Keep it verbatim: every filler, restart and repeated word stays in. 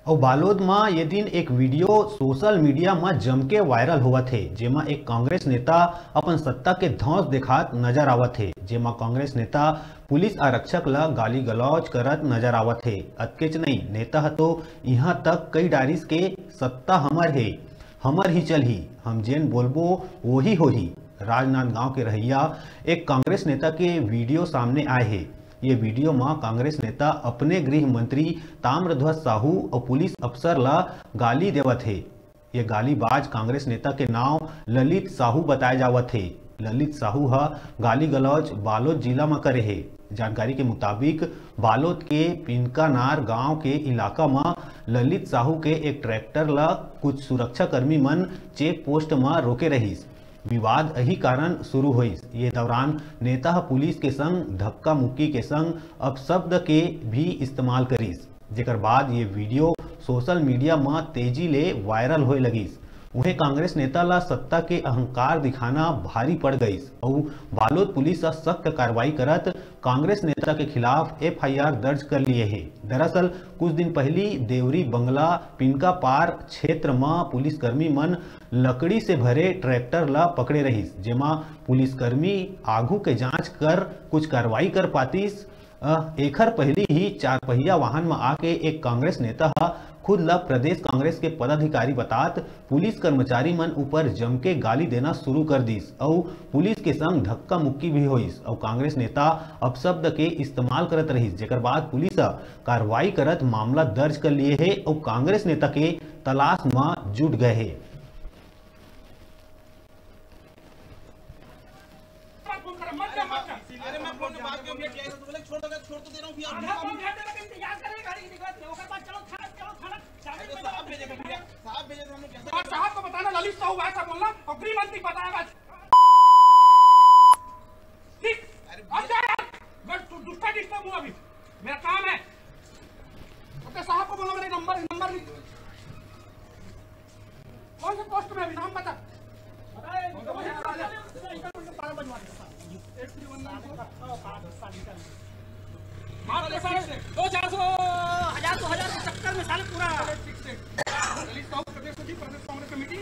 अउ बालोद म ये दिन एक वीडियो सोशल मीडिया म जमके वायरल होवत हे, जेमा एक कांग्रेस नेता अपन सत्ता के धौंस देखात नजर आवत हे, जेमा कांग्रेस नेता पुलिस आरक्षक ल गाली गलौज करत नजर आवत हे। अतकेच नई, नेता ह तो इहां तक कई डारिस के सत्ता हमर हे, हमर ही चलही, हम जेन बोलबो वही होही। राजनांदगांव के रहइया एक कांग्रेस नेता के वीडियो सामने आए हे। ये वीडियो म कांग्रेस नेता अपने गृह मंत्री ताम्रध्वज साहू अउ पुलिस अफसर ल गाली देवत हे। ये गालीबाज कांग्रेस नेता के नाव ललित साहू बताए जावत हे। ललित साहू ह गाली गलौज बालोद जिला म करे हे। जानकारी के मुताबिक, बालोद के पिनकानार गांव के इलाका म ललित साहू के एक ट्रैक्टर ल कुछ सुरक्षाकर्मी मन चेक पोस्ट म रोके रहिस। विवाद अही कारण शुरू होइस। ये दौरान नेता ह पुलिस के संग धक्का मुक्की के संग अपशब्द के भी इस्तेमाल करिस, जेकर बाद ये वीडियो सोशल मीडिया म तेजी ले वायरल होए लगिस। उहें, कांग्रेस नेता ला सत्ता के अहंकार दिखाना भारी पड़ गइस अउ बालोद पुलिस ह सख्त कार्रवाई करत कांग्रेस नेता के खिलाफ एफआईआर दर्ज कर लिए हे। दरअसल, कुछ दिन पहिली देवरी बंगला पिनका पार क्षेत्र म पुलिसकर्मी मन लकड़ी से भरे ट्रैक्टर ला पकड़े रहिस, जेमा पुलिसकर्मी आघू के जांच कर कुछ कार्रवाई कर पातिस। अ, एखर पहिली ही चारपहिया वाहन म आके एक कांग्रेस नेता ह खुद ल प्रदेश कांग्रेस के पदाधिकारी बतात पुलिस कर्मचारी मन ऊपर जमके गाली देना शुरू कर दिस अउ पुलिस के संग धक्का मुक्की भी होइस अउ कांग्रेस नेता अपशब्द के इस्तेमाल करत रहिस, जेकर बाद पुलिस ह कार्रवाई करत मामला दर्ज कर लिए हे अउ कांग्रेस नेता के तलाश म जुट गए हे। मत कर, मत कर, मत कर। अरे मैं फोन पे बात करूंगा, क्या है तो बोले, छोड़ दो, छोड़ तो दे रहा हूँ, फिर आप आधा पौन घंटे तक इंतजार करें, गाड़ी की दिक्कत नहीं, ओकर बाद चलो थाना, चलो थाना, चाबी अरे तो साहब भेजे थे भैया, साहब भेजे थे, हमने कैसे और साहब को बताना, ललित साहू भाई साहब बोलना, और गृह मंत्री बताएगा। ठीक, अरे अब भैया। जा यार, मैं दु-, दूसरा डिस्टर्ब हूँ अभी, मेरा काम है। ओके, साहब को बोलो, मेरे नंबर, नंबर लिख। कौन से पोस्ट में अभी, नाम बता। मार दो साले, दो चार सौ, हजार दो हजार के चक्कर में साले पूरा। प्रदेश सचिव, प्रदेश कांग्रेस कमेटी।